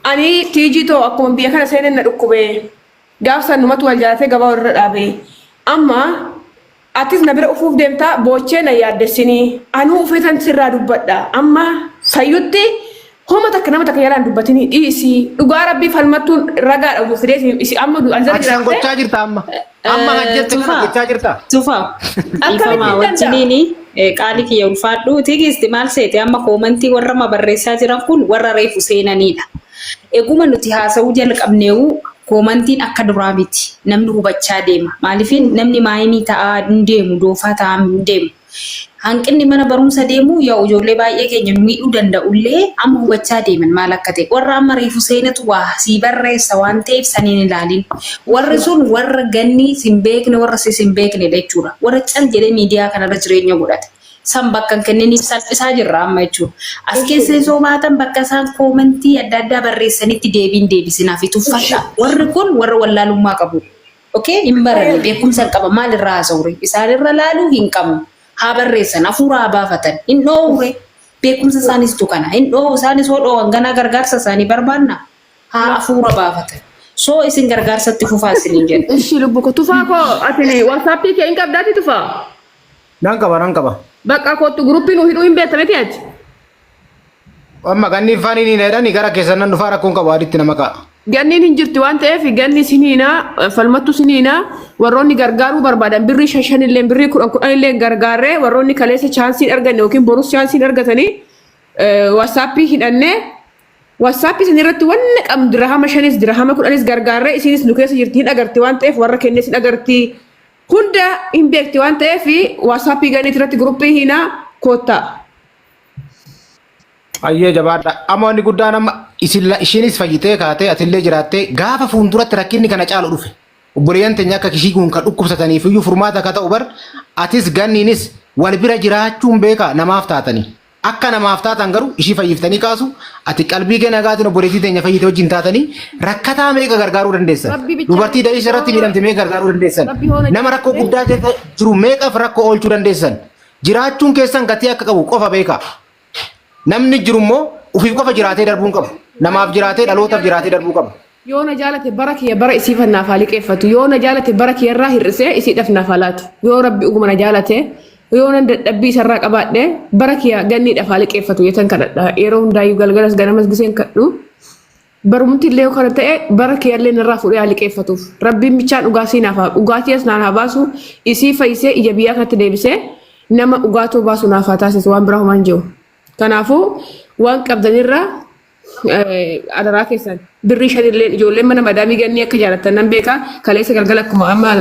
Ani Tiijii too akkuma biyya kana seeneen na dhukkube. Gaaf san numatu wal jaalatee gabaa walirra dhaabe. Amma atis na bira ufuuf deemta boochee na yaaddessinii. Anuu ufeetan sirraa dubbadha. Amma fayyutti homa takka nama takka jalaan dubbatinii dhiisi. Dhugaa rabbii falmattuun ragaadha utuu fidee isi amma an jala Ati san jiraatte. gochaa jirta amma. Amma kan jette kana Tufaa, gochaa jirta. Tufaa, Akkamitti dhiifamaa hin danda'a? wajjiniini qaali kiyya ulfaadhu. Tigisti maal seete amma koomantii warra amma barreessaa jiran kun warra reefu seenaniidha. Eguma nuti haasa'uu jalqabneewu koomantiin akka duraa miti. Namni hubachaa deema. Maaliif namni maayimii ta'aa hin deemu, doofaa ta'aa hin deemu. Hanqinni mana barumsa deemuu yaa ijoollee baay'ee keenya nu miidhuu danda'ullee amma hubachaa deeman maal akka ta'e. Warra amma reefu seenatu waa sii barreessa waan ta'eef saniin ilaalin. Warri sun warra ganni sin beekne warra sis hin beekne jechuudha. Warra cal jedhee miidiyaa kanarra jireenya godhate. San bakka hin kenniniif salphisaa jirra amma jechuudha. As keessa osoo baatan bakka isaan koomentii adda addaa barreessanitti deebiin deebisinaaf tuffadha. Warri kun warra wallaalummaa qabu. Okay? Hin baranne beekumsa hin qaban maal irraa haasa'ure? Isaan irra laaluu hin qabnu. Haa barreessan hafuura haa baafatan. Hin dhoowure. Beekumsa isaaniistu kana. Hin dhoowu isaanis hoo dhoowan ganaa gargaarsa isaanii barbaanna. Haa hafuura baafatan. So isin gargaarsatti fufaa isiniin jedha. Ishi lubbu ko tufaa koo atini WhatsApp kee hin qabdaati tufaa. Nan qaba nan qaba. Bakka kootu gruppii nu hidhuu hin beekta miti ati. Amma ganni faanii ni jedhani gara keessan nan dhufaa rakkoon qabu aditti nama ka'a. Ganniin hin jirti waan ta'eef ganni siniinaa falmattu siniinaa warroonni gargaaruu barbaadan birrii shan shan illee birrii kudhan kudhan illee gargaarree warroonni kaleessa chaansiin arganne yookiin borus chaansiin argatanii WhatsAppii hidhannee WhatsAppii isin irratti wanna qabnu dirhama shanis dirhama kudhanis gargaarree isinis nu keessa jirti hin agarti waan ta'eef warra kennes hin agarti hunda hin beekti waan ta'eef WhatsAppii ganniit irratti guruppii hiinaa koottaa. Ayyee jabaadha. Amma wanni guddaan amma isin ishiinis fayyitee kaatee atillee jiraattee gaafa fuulduratti rakkinni kana caalu dhufe. Obboleeyyan teenya akka kishii kun kan dhukkubsataniif iyyuu furmaata akka ta'u bar atis ganniinis wal bira jiraachuun beekaa namaaf taatanii. Akka namaaf taatan garuu ishii fayyiftanii kaasu ati qalbii kee nagaatiin obboleettii teenya fayyite wajjin taatanii rakkataa meeqa gargaaruu dandeessan. Rabbi bichaa Dubartii da'iisa irratti miidhamte meeqa gargaaruu dandeessan. Rabbi hoona Nama rakkoo guddaa keessa jiru meeqaaf rakkoo oolchuu dandeessan. Jiraachuun keessan gatii akka qabu qofa beekaa. Namni jiru immoo ofiif qofa jiraatee darbuu hin qabu. Namaaf jiraatee dhalootaaf jiraatee darbuu qaba. Yoo na jaalate bara kiyya bara isiif naaf haa liqeeffatu. Yoo na jaalate bara kiyya irraa hir'isee isiidhaaf naaf haa laatu. Yoo rabbi dhuguma na jaalate yoo nan dadhabbii isarraa qabaadhe bara kiyya ganniidhaaf haa liqeeffatu jetan kadhadha. Yeroo hundaayyuu galgalas ganamas giseen kadhu. Barumti illee yoo kana ta'e bara kiyya illee narraa fuudhee haa liqeeffatuuf. Rabbiin bichaa dhugaa sii naaf haa dhugaatii as naan haa baasu isii fayyisee ija biyyaa kanatti deebisee nama dhugaatuu baasu naaf haa taasisu waan biraa homaan jiru. Kanaafuu waan qabdanirraa adaraa keessan birrii shanillee ijoolleen mana madaamii gannii akka jaalattan nan beeka kaleessa galgala akkuma amma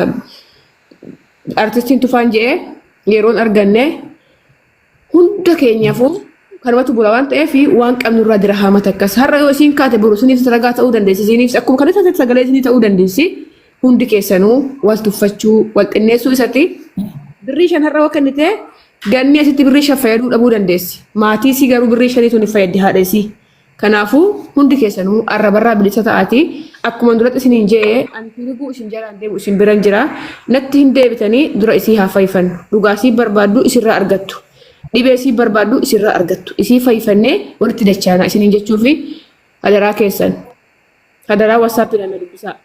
artistiin tufaan je'ee yeroon arganne hunda keenyaafuu kanumatu bula waan ta'eef waan qabnu irraa dirhama takkas har'a yoo isiin kaate boru isiniif ragaa ta'uu dandeessi isiniif akkuma kana taate sagalee isinii ta'uu dandeessi hundi keessanuu wal tuffachuu wal xinneessuu isatti birrii shan har'a yoo kennite ganni asitti birrii shan fayyaduu dhabuu dandeessi maatii isii garuu birrii shaniitu ni fayyaddi haadha isii kanaafuu hundi keessanuu arrabarraa bilisa ta'aati akkuma duratti isiniin je'e ani fiiguu isin jalaan deemu isin biran jira natti hin deebitanii dura isii haa fayyifannu dhugaa isii barbaaddu isirraa argattu dhibee isii barbaaddu isirraa argattu isii fayyifannee walitti dachaana isiniin jechuufi adaraa keessan adaraa WhatsAppii na dubbisaa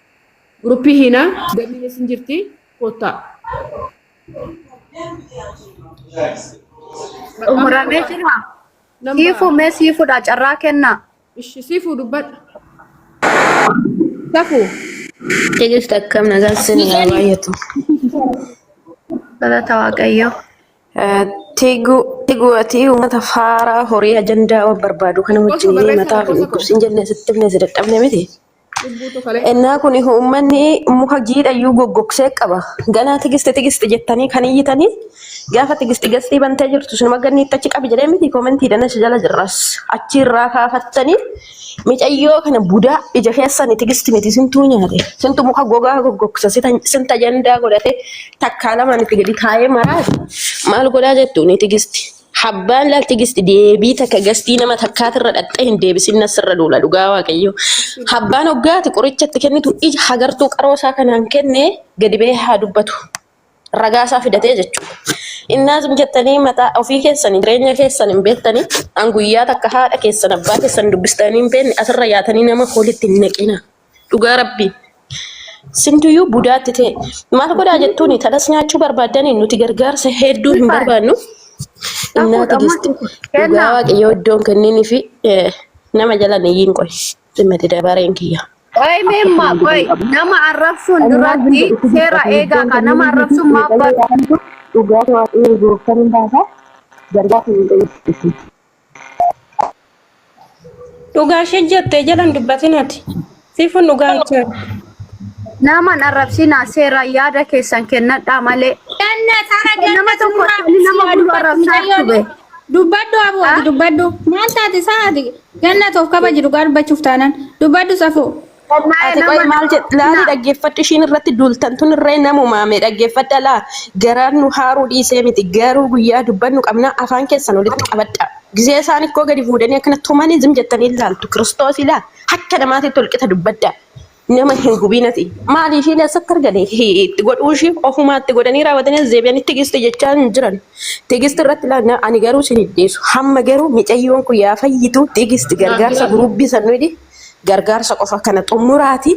Gruppii hiinaa gamiin isin jirti koottaa. Xumuramee jira. Nama Siifuu mee siifuudha carraa kennaa. ishi siifuu dubbadha. Safuu. Tigist akkam nagaan isin haa baay'atu. Galata Waaqayyoo. Tigu ati uummata faaraa horii ajandaa waan barbaadu kana Lakkoofsa wajjin barreessaa mataa fi lakkoofsa koo. dhukkubsiin jenne sitti himne si dadhabne miti. Lubbuutu kalee. Ennaa kun uummanni muka jiidhayyuu goggogsee qaba. Ganaa tigiste tigiste jettanii kan iyyitanii gaafa tigiste gastii bantee jirtu sinuma ganniitti achi qabi jedhee miti koomentiidhaan achi jala jirras. Achiirraa kaafattanii micayyoo kana budaa ija keessani tigisti miti sintuu nyaate. Sintu muka gogaa goggogsa sinta ajandaa godhate takkaa lamaan itti gadi taa'ee maraate maal godhaa jettu ni tigisti. Habbaan laal tigisti deebii takka gastii nama takkaatirra dhaxxee hin deebisin nasirra duula dhugaa waaqayyo. Habbaan hoggaati qoricha itti kennitu ija hagartuu qaroo isaa kanaan kenne gadi ba'ee haa dubbatu. Ragaa isaa fidatee jechuudha. Innaas jettanii mataa ofii keessanii jireenya keessan hin beektanii, an guyyaa takka haadha keessan abbaa keessan dubbistanii hin beekne asirra yaatanii nama walitti hin naqina. Dhugaa rabbii. Sintuyyuu budaatti ta'e. Maal godhaa jettuuni tanas nyaachuu barbaaddanii nuti gargaarsa hedduu hin barbaannu. Innaa Tigisti dhugaa waaqayyoo iddoon kenninii fi nama jalan iyyiin qoy. Dhimma dabareen kiyya. Qoy meemma qoy, nama arrabsuun duratti seera eegaa ka nama arrabsuun maaf bar Dhugaa waaqayyoo gooftaan hin baasa. Gargaarsa hin qabu. Dhugaa ishee jettee jalan dubbatin ati. Siifun dhugaa jechaa. Nama hin arrabsinaa, seera yaada keessan kennadhaa malee. Ganna tara ganna. Nama tokko nama bulu arrabsaa ture. Dubbadhu abu, ati dubbadhu. Maal taate saati? Ganna toof kabaji, dhugaa dubbachuuf taanaan. Dubbadhu safuu. Ati qoy maal jedh laali dhaggeeffadhu, ishiin irratti duultan tun irree namumaame dhaggeeffadha laa. Garaan nu haaruu dhiisee miti, garuu guyyaa dubbannu qabna, afaan keessan walitti qabadha. Gisee isaan ikkoo gadi fuudhanii akkana tumanii zim jettanii ilaaltu kiristoos ilaa akka namaatitti holqita dubbadda. Nama hin gubinati. Maali ishiin eessatti argane itti godhuu ishii ofumaatti godhanii raawwatanii as deebi'anii Tigisti jechaa hin jiran. Tigisti irratti laanna ani garuu isin hin dhiisu. Hamma garuu micayyoon kun yaa fayyitu Tigisti gargaarsa guruubii san nuyi gargaarsa qofa kana xumuraati.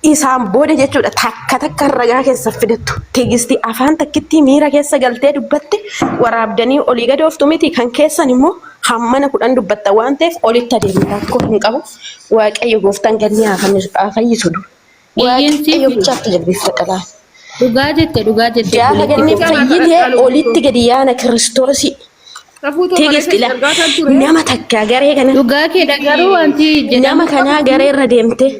Isaan booda jechuudha takka takka ragaa keessa fidattu. Tigisti afaan takkittii miira keessa galtee dubbatte waraabdanii olii gad ooftu miti, kan keessan immoo hammana 10 dubbatta waan ta'eef olitti adeemu rakkoo hin qabu. Waaqayyo gooftaan gannii haa fannisu, haa fayyisu dur. Eeyyeen Waaqayyo siifu. bichaatti jilbeeffadha laal. Dhugaa jette, dhugaa jette. Gaafa obboleetti ganni koo. fayyitee olitti gadi yaana kiristoosii. Safuu too Tigisti kaleessa la gargaaraa ture. nama takka garee kana Dhugaa keedha garuu wanti nama jedhamu kanaa garee irra deemtee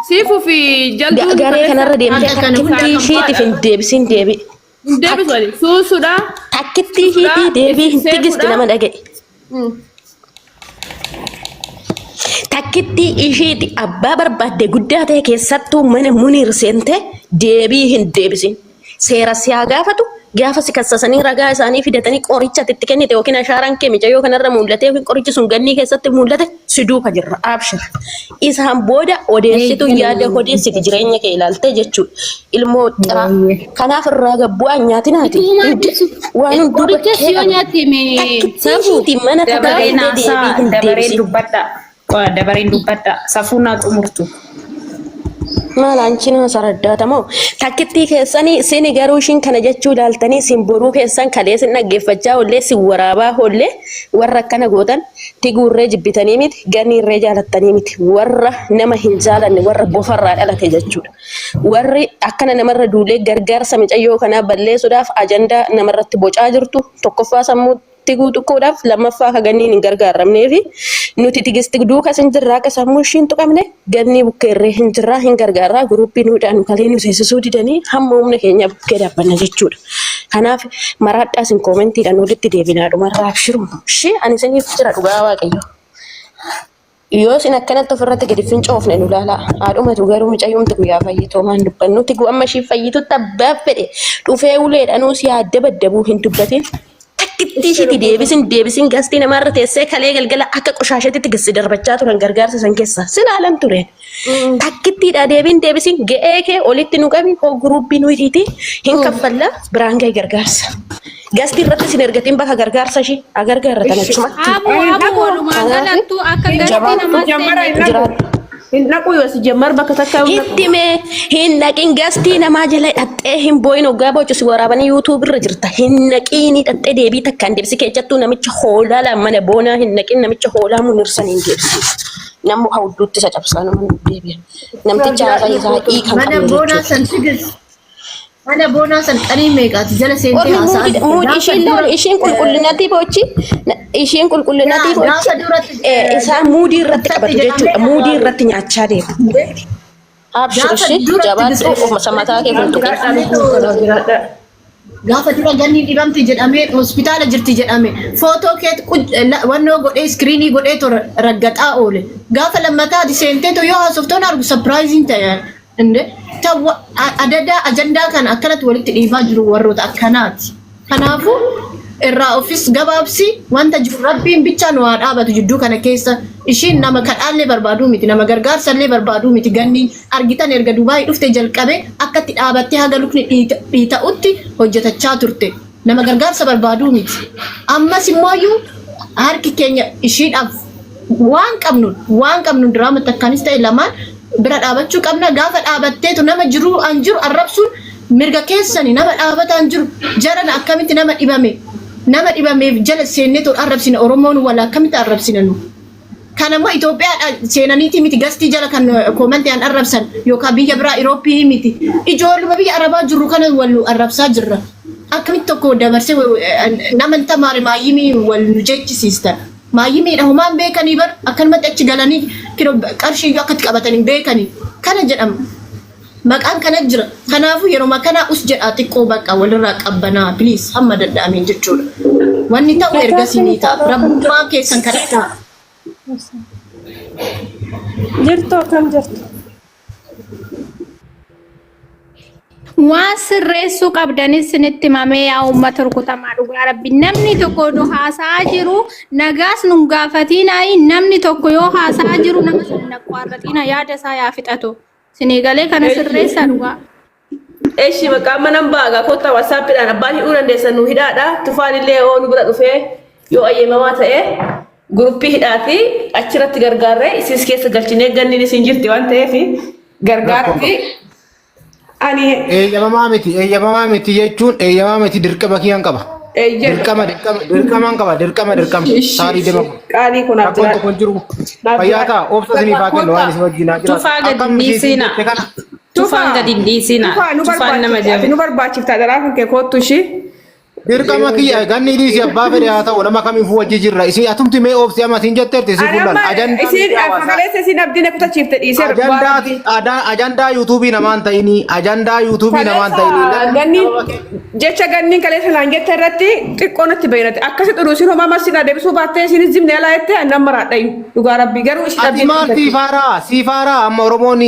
Siifuu fi jalduun garee kanarra deemtee kaleessa takkittii ishiitiif hin deebisin deebi. Hin deebisu ani. Suusuudha. Takkittii ishiitii deebii hin Tigisti nama dhaga'e. Takkittii ishiiti abbaa barbaadde guddaa ta'e keessattuu mana Muniir seente deebii hin deebisin. Seera si haa gaafatu, gaafa si kassasanii ragaa isaanii fidatanii qoricha ati itti kennite yookiin ashaaraan kee micayyoo kanarra mul'ate yookiin qorichi sun gannii keessatti mul'ate si duuka jirra. Abshir. Isaan booda odeessitu yaada odeessiti jireenya kee ilaaltee jechuudha. Ilmoo xiraa. Kanaaf irraa gabbu'aa hin nyaatinaati. Waan hunduu Qorichas bakkee yoo qabu. nyaatte mee Takkittii safuu. ishiitiin mana Dabareen tajaajiltee haasaa deebii hin dabareen deebisin. dubbadha. Dabareen dubbadha. Safuu naa xumurtu. Maal anchi nama saraddaatamoo takkittii keessanii isin garuu ishiin kana jechuu ilaaltanii isin boruu keessan kalee isin dhaggeeffachaa oollee isin waraabaa oollee warra akkana gootan tiguurree jibbitanii miti, ganiirree jaalattanii miti, warra nama hin jaalanne, warra bofarraa dhalate jechuudha. Warri akkana namarra duulee gargaarsa micayyoo kanaa balleessuudhaaf ajandaa namarratti bocaa jirtu, tokkoffaa sammuu Tiguu tuquudhaaf, lammaffaa akka ganniin hin gargaaramneefi nuti Tigisti duukas hin jirra, akka sammuu ishii hin tuqamne gannii bukkeerree hin jirraa hin gargaarraa, guruppii nuudhaan nu kalee nu seensisuu didanii hamma humna keenya bukkee dhaabbanna jechuudha. Kanaaf maraadhaa isin koomentiidhaan walitti deebinaa dhumarraa abshiru. Ishee ani isiniif jira dhugaa waaqayyo. Yoo isin akkanatti ofirratti gadi fincoofne nu laalaa. Haa dhumatu garuu micayyumti guyyaa fayyitu homaan dubbannu. Tigu amma ishii fayyitutti abbaa fedhe dhufee uleedhanuu si haa dabaddabuu hin dubbatin. Takkittii ishiitti deebisin deebisin gastii namaarra teessee kalee galgala akka qoshaashatitti gassi darbachaa turan gargaarsa san keessa si laalan ture. Takkittiidha deebiin deebisin ga'ee kee olitti nu qabi koo guruubbii nu hidhiiti hin kaffalla biraan ga'e gargaarsa. Gastii irratti isin ergatiin bakka gargaarsa ishii agargaarratan achumatti. Abu abu walumaa galattuu akka gastii nama Jammara hin seenne. dhaqu. Jiraadhu. Hin dhaqu yoo si jammar bakka takka hin dhaqu. Itti mee hin dhaqin, gastii namaa jala dhaqxee hin boo'in, hoggaa boochu si waraabanii yuutuub irra jirta. Hin dhaqiini dhaqxee deebii takka hin deebisi, keessattuu namicha hoolaa laan mana boonaa hin dhaqin, namicha hoolaa munirsan hin deebisi. Namni hawudduutti isa cabsaa nama hin deebi'a. Namticha haasaa isaa hiika hin Mana qabne boonaa jechuudha. san Tigist. Mana boonaa san qanii meeqaati jala seentee Ormi haasa'aa muudi jirta. muudi Gaafa ishiin dura laal ishiin qulqullinatti boochi ishiin qulqullinatti yaa boochi gaafa duratti isaan muudii irratti uffatti qabatu jedhamee jechuudha. Muudii irratti nyaachaa deemu. Abshir Gaafa ishii duratti jabaadhu ofuma mataa kee fuultuqe. Gaafa dura ganni dhibamti jedhamee hospitaala jirti jedhame footoo keet wannoo godhee iskiriinii godhee to raggaxaa oole. Gaafa lammataa ati seentee to yoo haasoftoon argu sapiraayiziin ta'e. Inde adadaa ajandaa kana akkanatti walitti dhiibaa jiru warroota akkanaati. Kanaafuu Irraa ofis gabaabsi wanta jiru rabbiin bichaa nu haa dhaabatu jidduu kana keessa ishiin nama kadhaallee barbaaduu miti nama gargaarsallee barbaaduu miti ganniin argitan erga Dubaayii dhufte jalqabe akka itti dhaabattee haga lukni dhiita'utti hojjetachaa turte nama gargaarsa barbaaduu miti ammas immooyyuu harki keenya ishiidhaaf waan qabnuun waan qabnuun diraama takkaanis ta'e lamaan bira dhaabachuu qabna gaafa dhaabatteetu nama jiruu an jiru arrabsuun mirga keessani nama dhaabataan jiru jarana akkamitti nama dhibame nama dhibameef jala seenneetu arrabsina Oromoon wala akkamitti arrabsina nu kana immoo Itoophiyaadha seenaniiti miti gastii jala kan koomantii an arrabsan yookaan biyya biraa Irooppii miti ijoolluma biyya Arabaa jirru kana wal nu arrabsaa jirra akkamitti tokko dabarsee nama hin tamaare maayyimii wal nu jechisiistan maayyimiidha homaan beekanii bar akkanumatti achi galanii kiroo qarshii iyyuu akkatti qabatan hin beekanii kana jedhama. Maqaan kana jira. Kanaafuu yeroma kanaa us jedhaa xiqqoo bakka walirraa qabbanaa please hamma danda'ameen jechuudha. Wanni ta'u ergasii ni ta'a. Rabbummaa keessan kadhadhaa. Jirtu akkam jirtu? Waan sirreessuu qabdanis isinitti himamee yaa uummata rukutamaa dhugaa rabbi namni tokko odoo haasa'aa jiru nagaas nun gaafatinaayi namni tokko yoo haasa'aa jiru nama sana hin akwaarratina yaada isaa yaa fixatu sinii galee kana sirreessaa dhugaa. Eshi bakka amma nan baaga kottaa wasaappiidhaan abbaan hidhuu dandeessan nu hidhaadha. Tufaan illee yoo nu bira dhufee yoo ayyemamaa ta'e guruppii hidhaati achirratti gargaarree isiis keessa galchinee ganniin isin jirti waan ta'eef gargaarti. Ani Eeyyamamaa miti, eeyyamamaa miti jechuun eeyyamamaa miti dirqama kiyyaan qaba. eeyyan Dirqama, dirqama, dirqamaan qaba, dirqama, dirqama. Saarii deema. Qaalii kun Rakkoon tokko hin jiru. Fayyaa ta'a, obsa isiniif haa kennu waan isin wajjin haa jiraatu. Tufaa gadi Akkam hin ishee isin dhiisinaa. jette kana. Tufaan gadi hin dhiisinaa. Tufaa nu Tufaan nama barbaachifta. Ati jaba. nu barbaachifta daraa kan kee koottu ishii. Dirqama kiyya ganni dhiisi abbaa fedhe haa ta'u nama kamiifuu wajji jirra. Isin atumti mee obsi amma isin jetteerti isin Ani fuullaan. amma Ajandaa isiin miidiyaa hawaasaa. kaleessa isiin abdiin kutachiifte dhiisee Ajandaa ajandaa yuutuubii namaan ta'inii ajandaa yuutuubii namaan ta'inii. Kaleessa ganniin jecha ganniin kaleessa naan jette irratti xiqqoo natti bayyinate akkasi xudhu isin homaa massi naa deebisuu baattee isinis zimne alaa jette ani nan maraadhayu dhugaa rabbii garuu isin Ati abdiin maal siif haaraa? Siif haaraa amma Oromoon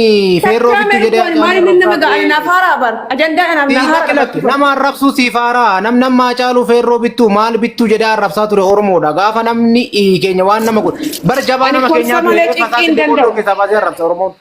feerroo Takkaa bittu jedhee meeqa maal inni nama ga'a ani naaf haaraa bar ajandaan anaaf na haaraa Lakki nama arrabsuu siif haaraa namni amma Haacaaluu feerroo bittuu maal bittuu jedhee arrabsaa ture Oromoodha gaafa namni keenya waan nama godhe bara jabaa Ani nama kolfa keenyaa malee ture cinqii hin fasaasa danda'u. keessaa baasee arrabsa Oromoon.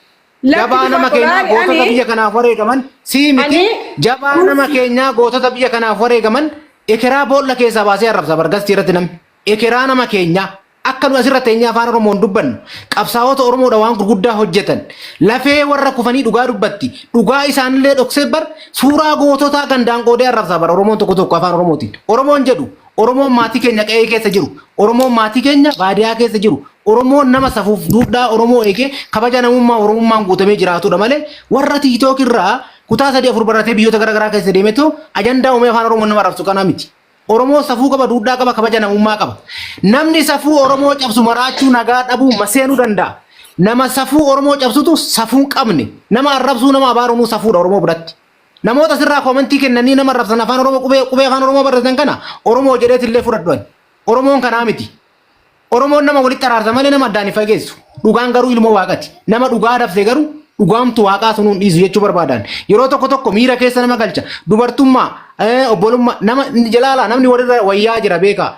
Lakki Jabaa nama tufa keenyaa tolaali gootota ani biyya kanaaf wareegaman sii miti ani jabaa nama keenyaa gootota biyya kanaaf wareegaman ekeraa boolla keessaa baasee arrabsa bargastii irratti namni ekeraa nama keenyaa Akka nu asirra teenyee afaan Oromoon dubbannu qabsaa'ota Oromoodha waan gurguddaa hojjetan. Lafee warra kufanii dhugaa dubbatti. Dhugaa isaanillee dhoksee bar suuraa goototaa gandaan qoodee arrabsaa bar Oromoon tokko tokko afaan Oromootiin. Oromoon jedhu Oromoon maatii keenya qe'ee keessa jiru. Oromoon maatii keenya baadiyaa keessa jiru. Oromoon nama safuuf duudhaa Oromoo eegee kabaja namummaa Oromummaan guutamee jiraatudha malee warra tiiktook irraa kutaa sadii afur baratee biyyoota garaagaraa keessa deemetu ajandaa uumee afaan Oromoon nama arrabsu kanaa miti. Oromoon safuu qaba, duudhaa qaba, kabaja namummaa qaba. Namni safuu Oromoo cabsu maraachuu, nagaa dhabuu, maseenuu danda'a. Nama safuu Oromoo cabsutu safuu hin qabne. Nama arrabsuu, nama abaaruunuu safuudha Oromoo biratti. Namoota asirraa koomentii kennanii nama arrabsan afaan Oromoo qubee qubee afaan Oromoo barreessan kana Oromoo jedheetillee fudhadhu ani. Oromoon kanaa miti. Oromoon nama walitti araarsa malee nama addaan hin fageessu. Dhugaan garuu ilmoo waaqati. Nama dhugaa dabse garuu dhugaamtu waaqaa sunuun dhiisu jechuu barbaadan. Yeroo tokko tokko miira keessa nama galcha. Dubartummaa, obbolummaa, nama jalaalaa namni walirra wayyaa jira beekaa.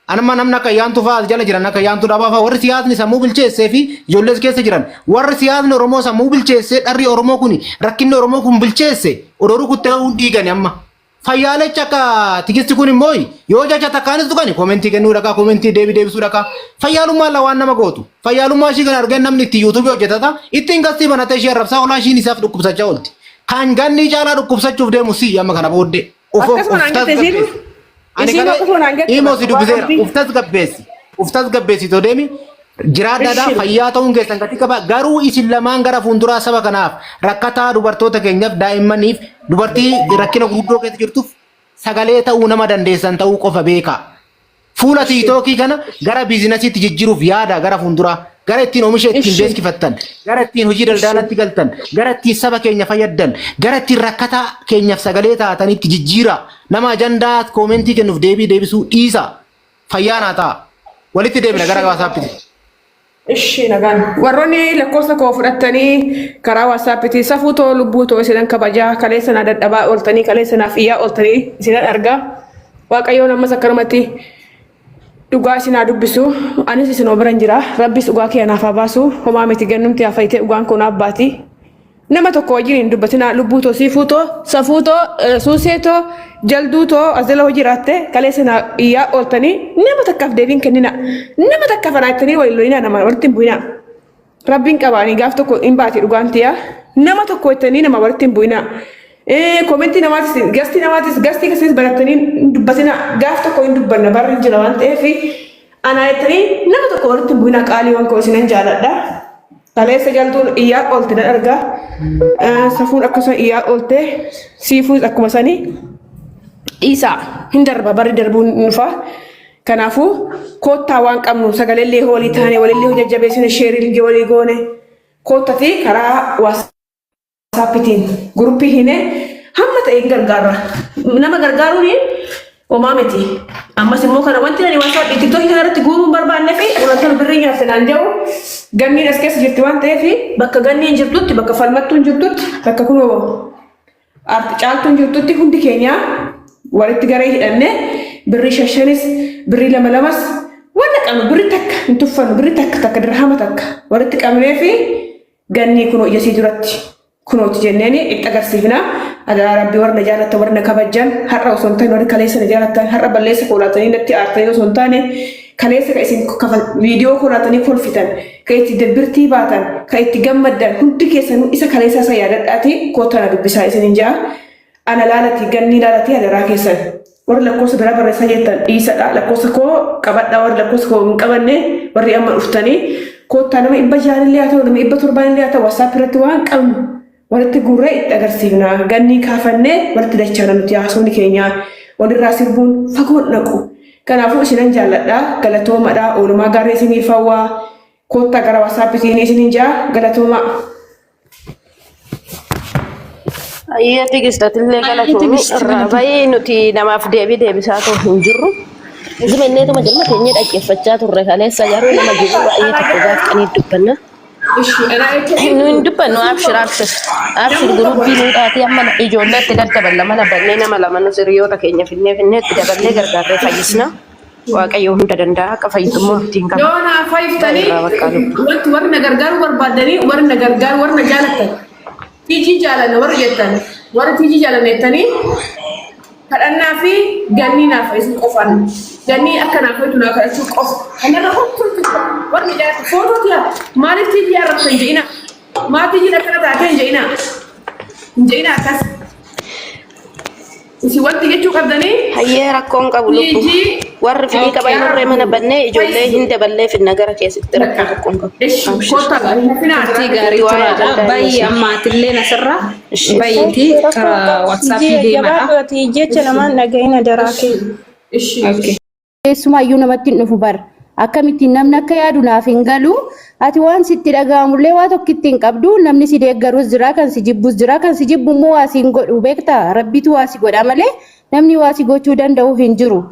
Anamma namni akka Ayyaantuu fa'aa as jala jiran akka Ayyaantuu Dhaabaa fa'aa warri siyaasni sammuu bilcheessee fi ijoollees keessa jiran warri siyaasni Oromoo sammuu bilcheessee dharri Oromoo kun rakkinni Oromoo kun bilcheesse odoo rukuttee hin dhiigani amma. Fayyaalecha akka tigisti kun immoo yoo jecha takkaanis tuqani komentii kennuu dhaqaa komentii deebii deebisuu dhaqaa. Fayyaalummaa la waan nama gootu. Fayyaalummaa ishii kan argeen namni itti yuutuubii hojjetata ittiin gastii banatee ishee arrabsaa olaa ishiin isaaf dhukkubsachaa oolti. Kan gannii caalaa dhukkubsachuuf deemu si amma kana booddee. Of of Akkasuma of naan jette isiin tasgabbeessi. Ani isiin kana akkasuma naan jette imo si dhugaa dubbiseera. rabbii. Uf tasgabbeessi. Uf tasgabbeessi too deemi. Jiraadhaadhaa Ishi. fayyaa ta'uun keessan gati qaba. Garuu isin lamaan gara fuulduraa saba kanaaf rakkataa dubartoota keenyaaf daa'immaniif dubartii rakkina gurguddoo keessa jirtuuf sagalee ta'uu nama dandeessan ta'uu qofa beekaa. Fuula tiiktookii kana gara biizinasiitti jijjiiruuf yaada gara fuulduraa gara ittiin oomisha ittiin Ishi. beeksifattan gara ittiin hojii Ishi. daldalatti galtan gara ittiin saba keenya fayyaddan gara ittiin rakkataa keenyaaf sagalee taatanitti jijjiiraa nama ajandaa koomentii kennuuf deebii deebisuu dhiisa fayyaa naa ta'a walitti deebina gara Ishi. waasaappitti. Ishi nagaan. Warroonni lakkoofsa koo fudhattanii karaa waasaappiti safuu too lubbuu too isinan kabajaa kaleessa naa dadhabaa ooltanii kaleessa naaf iyyaa ooltanii isinan argaa. Waaqayyoon ammas akkanumatti dhugaa isin haa dubbisu. Anis isin biran jira. Rabbis dhugaa kee anaaf haa baasu. Homaa miti gannumti haa fayyitee dhugaan koo naaf baati. Nama tokko wajjin hin dubbatinaa lubbuu too siifuu too safuu too suusee too jalduu too as jala hojii jiraatte kaleessa naa iyyaa ooltanii nama takkaaf deebiin kennina. Nama takkaaf anaa jettanii waliin lolinaa nama walitti hin bu'inaa. Rabbiin qabaanii gaaf tokko hin baati dhugaan tiyaa. Nama tokko jettanii nama walitti hin bu'inaa. Commentii namaatis guestii namaatis guestii keessanis barattanii hin dubbatinaa. Gaaf tokko hin dubbanna barri jira waan ta'eef anaa jettanii nama tokko walitti hin bu'inaa qaaliiwwan koo isinan jaaladha. Kaleessa jaltuun iyyaa oolte nan argaa. Safuun akkasuma iyyaa oolte siifuus akkuma sanii dhiisaa hin darba barri darbuun ni dhufa. Kanaafuu koottaa waan qabnu sagaleellee walii taane walillee jajjabeessine shareii walii goone koottati karaa WhatsAppitiin groupii hine hamma ta'e hin gargaarra. Nama gargaaruun homaa miti. Ammas immoo kana wanti ani WhatsAppii TikTokii kana irratti guuruu hin barbaanne fi wanta birrii nyaatte naan jedhu ganniin as keessa jirti waan ta'eef bakka ganniin jirtutti bakka falmattuun jirtutti bakka kunoo arti caaltuun jirtutti hundi keenya walitti garee hidhanne birrii shashanis birrii lama lamas wanna qabnu birrii takka hin tuffannu birrii takka takka dirhama takka walitti qabnee fi gannii kunoo ija sii duratti kunooti jenneeni itti agarsiifna. Adaraa rabbii warra na jaallattan warra na kabajjan har'a osoo hin taane warri kaleessa na jaallattan har'a balleessa koolaatanii natti aartanii osoo hin taane kaleessa ka isin viidiyoo koolaatanii kolfitan ka itti dabbirtii baatan ka itti gammaddan hundi keessanuu isa kaleessa isa yaadadhaati koottaa na dubbisaa isinin ja'a. Ana laalati gannii laalati adaraa keessan. Warri lakkoofsa biraa barreessaa jettan dhiisadha. Lakkoofsa koo qabadhaa warri lakkoofsa koo hin qabanne warri amma dhuftanii koottaa nama 600nillee haa ta'u nama 700nillee haa ta'u WhatsApp irratti waan qabnu walitti guurree itti agarsiifna. Gannii kaafannee walitti dachaana nuti haasofni keenya walirraa sirbuun fagoon dhaqu. Kanaafuu isinan jaalladha. Galatoomadha. Oolumaa gaarii isiniif hawwaa. Koottaa gara WhatsAppitiin isinin ja'a. Galatoomaa. Ayyee tigistatillee galatoomi irraa bahii nuti namaaf deebii deebisaa too hin jirru. Zimenneetuma jirma teenyee dhaggeeffachaa turre kaleessa garuu nama jiru baay'ee tokko gaafqanii dubbanna. Nu hin dubbannu abshir abshir abshir groupii nuudhaati amma ijoollee itti daddaballa mana bannee nama lama nus hiriyoota keenya finnee finnee itti daballee gargaarree fayyisna. Waaqayyo hunda danda'a akka fayyisummoo abdiin qaba. Yoo naa fayyiftanii Irraa bakka lubbu. wanti warri na gargaaruu barbaadanii warri na gargaaru warri na jaalattan tiijii jaalanna warri jettan warri tiijii jaalanna jettanii kadhannaa fi gannii naaf fayyisuu qofaan gannii akka naaf fayyitu naa kadhachuu qofa kanarra homtuu warri jaalatu footoo tiya maaliif tiijii arrabsa hin je'ina maa tiijiin akkana taatee hin je'ina hin je'ina akkas isin wanti jechuu qabdanii Hayyee rakkoon qabu lubbu. tiijii Warri fedhii qaban nurree mana bannee ijoollee hin daballee finna gara keessatti rakkoo tokko hin qabu. Ishi Abshir. kottaa Turtii gaarii Waa'ee turaadha. ajandaa Baay'ee amma atillee asirra baay'eetii karaa WhatsAppii deemadha. Jabaadhu ati jecha namaan dhaga'ina daraa kee. Ishi Okay. Keessumaayyuu namatti hin dhufu bar. Akkamittiin namni akka yaadu naaf hin galu. Ati waan sitti dhaga'amullee waa tokkitti hin qabdu. Namni si deeggarus jira, kan si jibbus jira. Kan si jibbu immoo waa si hin godhu beektaa? Rabbitu waa si godha malee namni waa si gochuu danda'u hin jiru.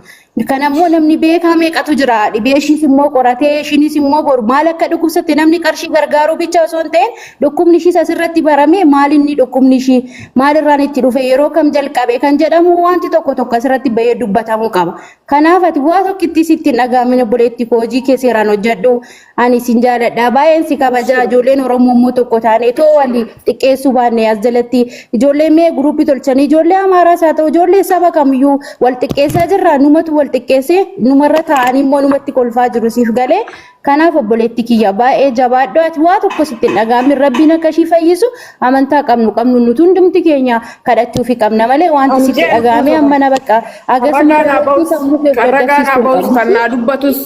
Kanammoo namni beekaa meeqatu jira. Dhibee ishiis immoo qoratee ishiinis immoo boru maal akka dhukkubsatte namni qarshii gargaaruu bicha osoo hin ta'in dhukkubni ishiis asirratti barame maal inni dhukkubni ishii maalirraan itti dhufe yeroo kam jalqabe kan jedhamu wanti tokko tokko asirratti bahee dubbatamuu qaba. Kanaaf ati waa tokkitti sitti hin dhaga'amin obboleetti koo hojii kee seeraan hojjedhu. Ani sin jaaladha. Baay'een si kabajaa. Ijoolleen Oromoo immoo tokko taane too wali xiqqeessuu baanne as jalatti ijoollee mee groupii tolchanii ijoollee Amaaraas haa ta'u ijoollee saba kamiyyuu wal xiqqeessaa jirra. Numatu wal xiqqeessee numarra taa'anii immoo numatti kolfaa jiru siif galee. Kanaaf obboleetti kiyya baay'ee jabaadhu ati waa tokko sitti hin dhaga'amin rabbiin akka ishii fayyisu amantaa qabnu qabnu nuti hundumti keenya kadhachuufi qabna malee wanti sitti dhaga'ame amma na bakka Kan ragaa naa agasuma ba'us, sammuu kee kan ragaa naa gaddabsiistuu ba'us, hin kan qabdu. naa dubbatus,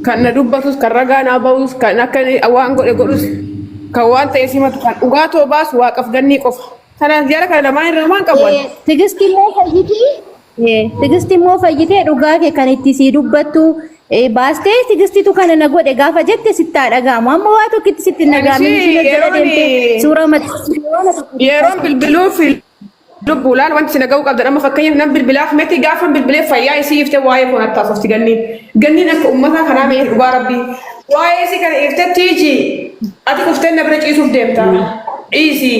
kan na dubbatus, kan ragaa naa ba'us, kan akka inni waan godhe godhus, kan waan ta'e simatu, kan dhugaa too baasu waaqaf gannii qofa. Kanaaf jara kana lamaan irra waan qabu ani. Tigisti immoo fayyitee Tigisti immoo fayyitee dhugaa kee kan itti sii dubbattu baastee tigistitu kana na godhe gaafa jette sitti haa dhaga'amu. Amma waa tokkitti sitti hin Ani dhaga'amin si isheen jala yeroon deemtee suuraa maxxansituu waan tokko yeroon bilbiluuf lubbuu laal wanti si naga'uu qabda amma fakkeenyaaf nan bilbilaaf miti gaafa bilbilee fayyaa isii iftee waa'ee koo natti haasofti ganniin. Ganniin akka uummataa kanaa mee dhugaa rabbii. Waa'ee isii kana iftee tiiji ati dhuftee na bira ciisuuf deemta. Dhiisi.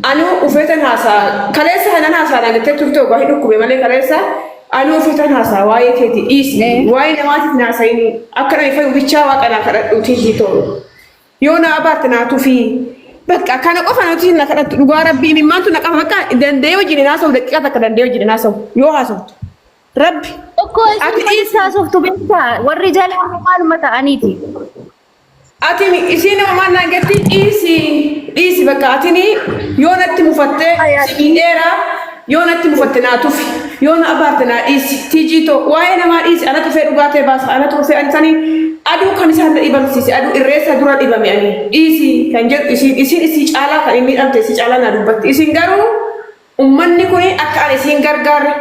Anuu ufeetan haasaa kaleessa kanan haasaa naa jettee turte ogaa hin dhukkube malee kaleessa. Ani ofiitan haasaa waa'ee keeti dhiisi. Waa'ee namaatiif hin haasa'ini. Akka ani fayu bichaa waaqa naa kadhadhu tiijii too. Yoo na abaarte naa tufii. Bakka kana qofa nuti na kadhattu dhugaa rabbii imimmaantu na qaba bakka danda'ee wajjin hin haasa'u daqiiqaa takka danda'ee wajjin hin haasa'u yoo haasoftu. Rabbi. Tokko Ati isin dhiisi. haasoftu beektaa warri jalaa maaluma ta'aniiti. Ati isiin nama maal naan jetti dhiisi dhiisi bakka atini yoo natti mufatte si miidheera yoo natti mufatte naa tufi yoo na abaarte naa dhiisi tiijii too waa'ee namaa dhiisi anatu dhufee dhugaa ta'e baasa anatu dhufee ani sanii aduu kan isaan na dhibamsiise aduu irreessa dura dhibame ani dhiisi kan jedhu isiin isiin isii caalaa kan inni miidhamte isii caalaa naa dubbatti isin garuu Ummanni kun akka ani isiin gargaarre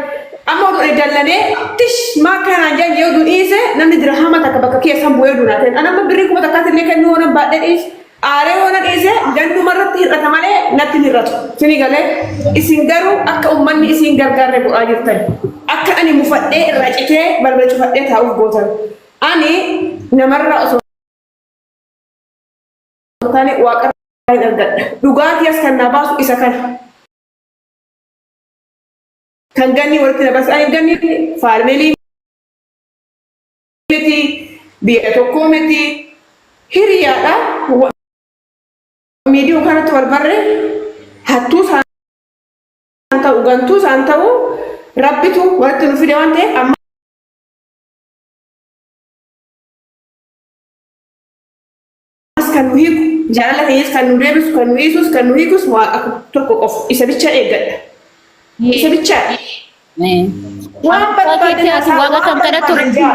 amma oduu ani dallanee tish maa akkana naan jedhan yoo dhiise namni dirhama takka bakka kiyya san bu'ee oduu naa kenna. Ani amma birrii 1000 illee kennuu yoo nan baadhee dhiise aaree yoo na dhiise ganduma irratti hir'ata malee natti hin hir'atu. Isinii galee isin garuu akka ummanni isiin gargaarre godhaa jirtan. Akka ani mufadhee irraa citee balbala cufadhee taa'uuf gootan. Ani namarraa osoo hin taane waaqarraa hin argadha. Dhugaa kiyas kan naa baasu isa kana. Kan ganni walitti na baase. Ani ganni faarmeelii miti, biyya tokkoo miti, hiriyaadha. Miidiyoo kanatti wal barre hattuu isaan ta'u, gantuu isaan ta'u, rabbitu walitti nu fide waan ta'eef amma Ammas kan nu hiiku, jaalala keenyas kan nu deebisu, kan nu hiisus, kan nu hiikus Waaqa tokko qofa. Isa bicha eeggadha. Isa bicha. Waan Abbaa barbaadan keetti ati haasaa, waaqa waan kam kadhattu barbaadan ja'a.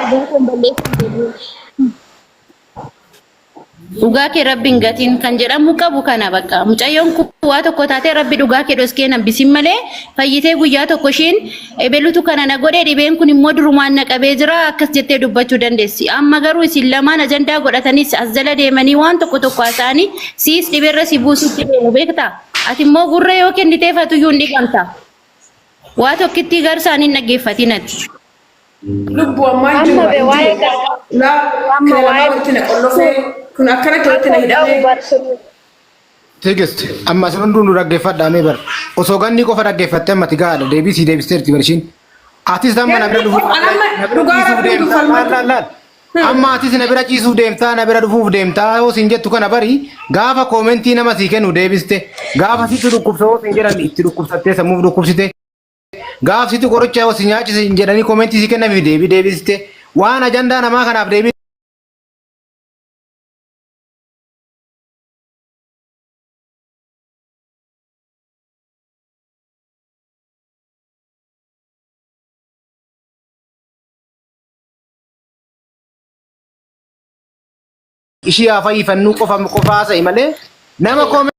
Dhugaa kee rabbi hin gatiin kan jedhamu qabu kana bakka mucayyoon kun waa tokko taatee rabbi dhugaa kee dhoskee hin hambisin malee fayyitee guyyaa tokko ishiin ebelutu kana na godhe dhibeen kun immoo durumaan na qabee jira akkas jettee dubbachuu dandeessi. Amma garuu isin lamaan ajandaa godhatanis as jala deemanii waan tokko tokko haasa'anii siis dhibeerra si buusutti deemu beektaa? Ati immoo gurra yoo kenniteef atuyyuu hin dhibamta. Waa tokkittii garsaan hin dhaggeeffatin ati. Lubbu ammaa hin jiru. Amma be Hin waa'ee jiru. Laa amma kana lamaa waa'ee walitti na qollofee kun akkanatti walitti na qabu hidhamee. barsiisuu. Tigist amma isin hunduu nu dhaggeeffadhaa mee bar osoo ganni qofa dhaggeeffatte ammati gahaadha deebii sii deebisteerti bar ishiin atis amma na bira Ganni dhufuuf qofa amma na bira dhugaa ciisuuf rabbiitu deemtaa laal falmatu. laal laal amma atis na bira ciisuuf deemtaa na bira dhufuuf deemtaa yoo siin jettu kana bari gaafa koomentii nama sii kennu deebiste gaafa sitti dhukkubsa yoo siin jedhan itti dhukkubsattee sammuuf dhukkubsite gaaf sitti qoricha yoo si nyaachise hin jedhanii koomentii sii kennamiif deebii deebiste waan ajandaa namaa kanaaf deebii ishii haa fayyifannuu qofa qofaa sa'i malee nama koomentii